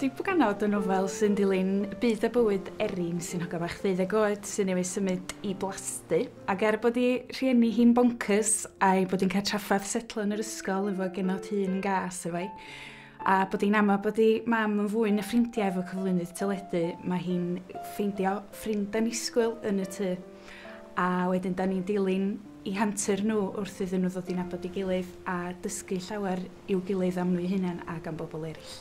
Codi Bwganod yn nofel sy'n dilyn byd a bywyd Erin sy'n hogan bach 12 oed sy'n newydd symud i blasty. Ac er bod ei rhieni hi'n bonkers a'i bod hi'n cael trafferth setlo yn yr ysgol efo genod hun yn gas efo hi, a bod hi'n ama bod ei mam yn fwy na ffrindiau efo cyflwynydd teledu, mae hi'n ffeindio ffrind annisgwyl yn y tŷ. A wedyn da ni'n dilyn eu hantur nhw wrth iddyn nhw ddod i nabod ei gilydd a dysgu llawer i'w gilydd am nhw eu hunain ac am bobl eraill.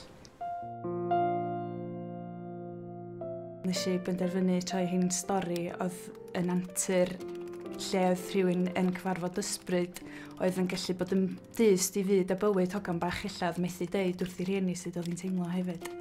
Nes i benderfynu troi hi'n stori oedd yn antur lle oedd rhywun yn cyfarfod ysbryd oedd yn gallu bod yn dyst i fyd a bywyd hogan bach ella oedd methu deud wrth i rhieni sut oedd hi'n teimlo hefyd.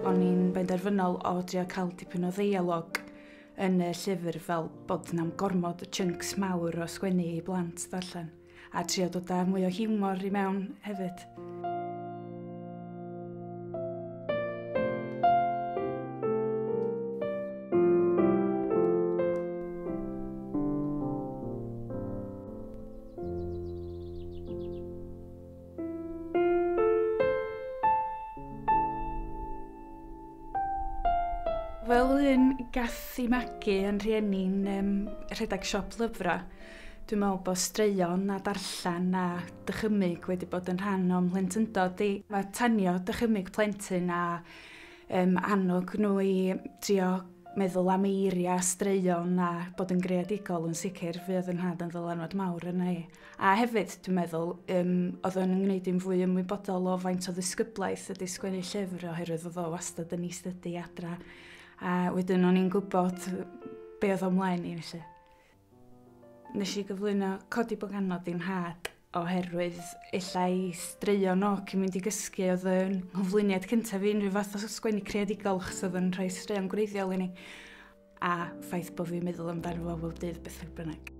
O'n i'n benderfynol o drio cael dipyn o ddeialog yn y llyfr fel bod na'm gormod o chunks mawr o sgwennu i blant ddarllen, a trio dod â mwy o hiwmor i mewn hefyd. Fel un gath i magu yn rhieni'n rhedeg siop lyfrau, dwi'n meddwl bod straeon a darllen a dychymyg wedi bod yn rhan o'm mhlentyndod i. Mae tanio dychymyg plentyn a annog nhw i drio meddwl am eiriau, straeon a bod yn greadigol yn sicr fuodd yn nhad yn ddylanwad mawr yna i. A hefyd, dwi'n meddwl, oedd o'n gwneud i'n fwy ymwybodol o faint o ddisgyblaeth ydy sgwennu llyfr oherwydd oedd o wastad yn eistedd adra. A wedyn o'n i'n gwybod be oedd o mlaen i felly. Nes i gyflwyno Codi Bwganod i'n nhad oherwydd ella i straeon o cyn mynd i gysgu oedd yn nghyflwyniad cyntaf i unrhyw fath o sgwennu creadigol achos oedd yn rhoi straeon gwreiddiol i ni. A ffaith bod fi'n meddwl amdano fo bob dydd beth bynnag.